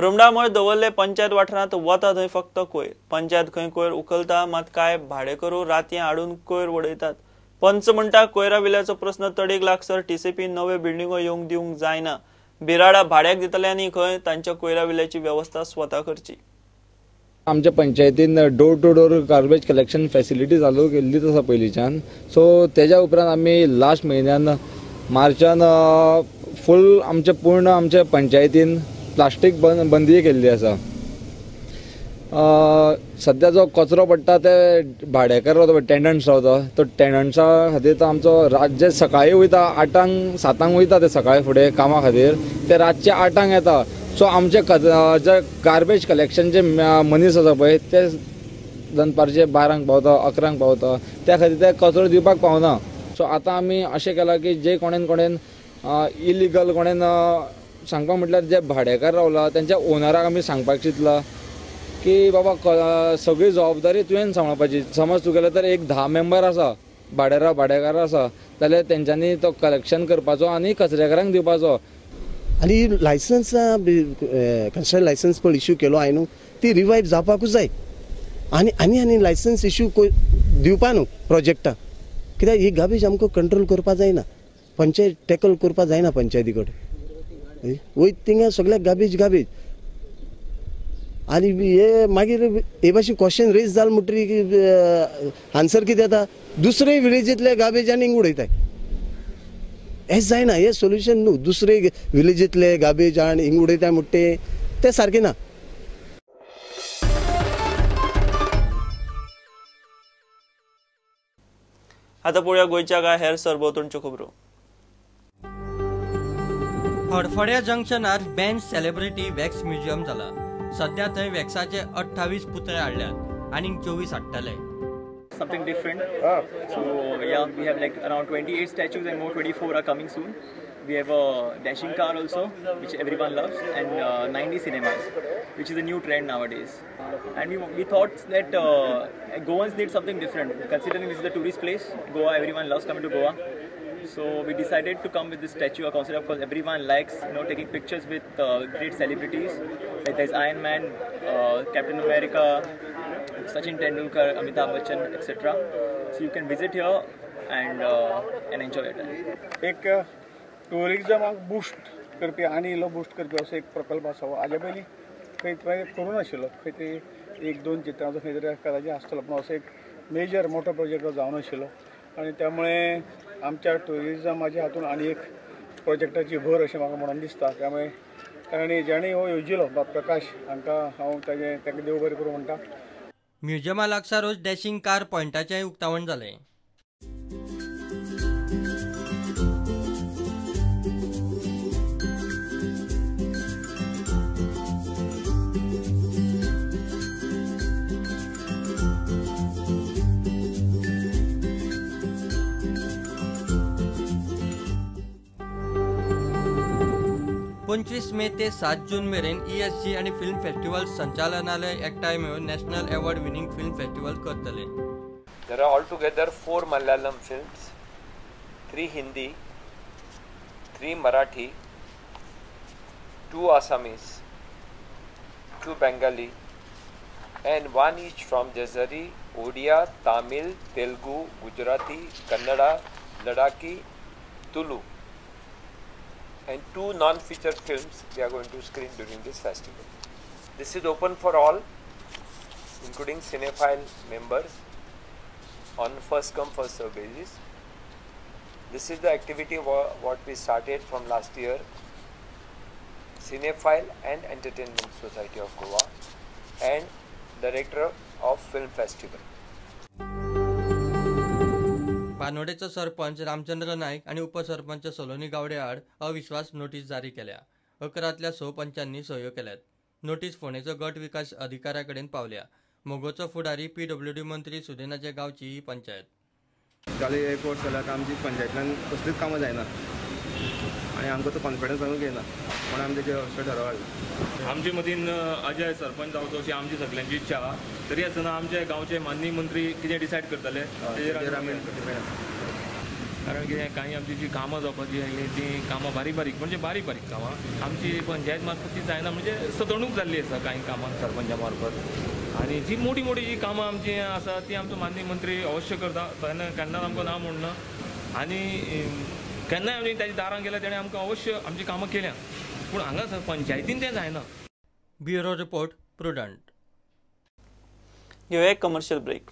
रुमडामळ दवरले पंचायत वाठारांत वता थंय फक्त कोयर. पंचायत खंय कोयर उखलता, मात काय भाडेकरू रातयां हाडून कोयर उडयतात. पंच म्हणटा कोयरा विल्याचो प्रस्न तडीक लागसर टीसीपी नव्यो बिल्डिंगो येवंक दिवंक जायना. बिराडा भाड्याक दितल्यांनी खंय तांच्या कोयरा विल्याची वेवस्था स्वता करची. आमच्या पंचायतीन door to door garbage collection facility चालू केल्लीच आसा पयलींच्यान. सो तेज्या उपरांत आमी लास्ट म्हयन्यान मार्चान फूल आमच्या पूर्ण आमच्या पंचायतीन प्लास्टीक बंदी केल्ली आसा. सद्या जो कचरो पडटा ते भाडेकार रावता, टेनंट्स रावता, तो टेनंट्सा खातीर तो आमचो रातचे सकाळीं वयता 8 7 वयता ते सकाळीं फुडें कामा खातीर, ते रातचे 8 येता. सो आमचे जे गार्बेज कलेक्शनचे मनीस आसा पळय ते दनपारचे 12 पावता, 11 पावता, त्या खातीर ते कचरो दिवपाक पावना. सो आतां आमी अशें केलां की जे कोणेन कोणेन इलिगल कोणेन सांगपाक म्हटल्यार जे भाडेकार रावला तेंच्या ओनराक आमी सांगपाक चिंतलां की बाबा सगळी जबाबदारी तुवें सांबाळपाची. समज तुगेले तर एक 10 मेंबर आसा भाडेकार आसा जाल्यार तेंच्यांनी तो कलेक्शन करपाचो आनी कचरेकारांक दिवपाचो. आनी लायसन्स कन्स्ट्रक्शन लायसन्स पण इश्यू केलो हांवें न्हू ती रिवायव जावपाकूच जाय. आनी आनी आनी लायसन्स इश्यू दिवपा न्हू प्रोजेक्टाक, कित्याक ही गार्बेज आमकां कंट्रोल करपा जायना, पंचायत टॅकल करपा जायना पंचायती कडेन. वयता थिंगा सगळ्याक गार्बेज गार्बेज. आनी हे मागीर हे भाशेन क्वेश्चन रेज जाल म्हणटकीर आन्सर कितें येता, दुसरे विलेजींतले गार्बेज आनी हिंग उडयताय. हें जायना, हें सोल्युशन न्हू. दुसरे विलेजींतले गार्बेज आनी हिंग उडयताय म्हणटा तें सारकें ना. आतां पळोवया गोंयच्या काय हेर सरभोंवतणच्यो खबरो. हडफड्या जंक्शनार बँच सेलिब्रिटी वॅक्स म्युझियम जाला. सध्या थंय वॅक्साचे 28 पुतळे हाडल्यात आनी 24 हाडटले. Something different. So yeah, we have like around 28 statues and more 24 are coming soon. We have a dashing car also, which everyone loves, and 90 cinemas, which is a new trend nowadays. And we thought that Goans need something different. Considering this is a tourist place, Goa, everyone loves coming to Goa. So we decided to come with this statue, a concept. Of course, everyone likes, you know, taking pictures with great celebrities. Like there's Iron Man, Captain America, Sachin Tendulkar, Amitabh Bachchan, etc. So you can visit here and enjoy your time. एक टुरिजमाक boost करपी आनी इल्लो boost करपी असो एक प्रकल्प आसा. हाजे पयलीं खंय तरी करूं नाशिल्लो, खंय तरी 1-2 चित्रांचो खंय तरी कदाचित आसतलो, पूण असो एक मेजर मोठो प्रोजेक्ट जावनाशिल्लो. आनी त्यामुळे आमच्या टुरिजमाच्या हातून आनी एक प्रोजेक्टाची भर अशें म्हाका म्हणून दिसता. त्यामुळे कारण जेणे हो येवजिलो बाब प्रकाश हांकां हांव ताजें ताका देव बरें करूं म्हणटा. म्युझियमा लागसारूच डॅशिंग कार पॉयंटाचेंय उक्तावण जालें. पंचवीस मे ते 7 जून मेरेन ESG आनी फिल्म फेस्टिवल संचालनालय एकठांय मेळून national award winning film festival करतले. There are altogether 4 Malayalam films, 3 Hindi, 3 Marathi, 2 Assamese, 2 Bengali and 1 each from Jazari, Odia, Tamil, Telugu, Gujarati, Kannada, Ladakhi, Tulu and 2 non-feature films we are going to screen during this festival. This is open for all, including cinephile members, on first come first serve basis. This is the activity what we started from last year, Cinephile and Entertainment Society of Goa and Director of Film Festival. बानोडेचो sarpanch Ramchandra Naik आनी उपसरपंच सलोनी गावडे आड अविश्वास notice जारी केल्या. 11 6 पंचांनी सह्यो केल्यात. Notice फोंडेचो गट विकास अधिकाऱ्या कडेन पावल्या. मोगोचो फुडारी PWD मंत्री सुदिनाचे गांवची ही पंचायत. जाले एक वर्स जाल्यार आतां आमची पंचायतीन कसलीच कामां जायना आनी आमकां तो कॉन्फिडन्स आमकां येना म्हणून आमी तेजेर अशें ठराव हाडलो. आमचे मदीन अजय सरपंच जावचो अशी आमची सगल्यांची इच्छा आहा. तरी आसतना आमचे गांवचे माननीय मंत्री कितें डिसायड करतले तेजेर आमी डिपेंड आसा. कारण कितें कांय आमची जी कामां जावपाची आसली तीं कामां बारीक बारीक म्हणजे बारीक बारीक कामां आमची पंचायत मार्फत ती जायना, म्हणजे सदणूक जाल्ली आसा कांय कामां सरपंचा मार्फत. आनी जी मोटी मोटी जी कामां आमची आसा ती आमचो माननीय मंत्री अवश्य करता, तेन्ना केन्नाच आमकां ना म्हणना आनी केन्नाय आमी ताच्या दारान गेल्यार तेणें आमकां अवश्य आमची कामां केल्या, पूण हांगा पंचायतीन तें जायना. Bureau report, Prudent. घेवया एक कमर्शियल ब्रेक.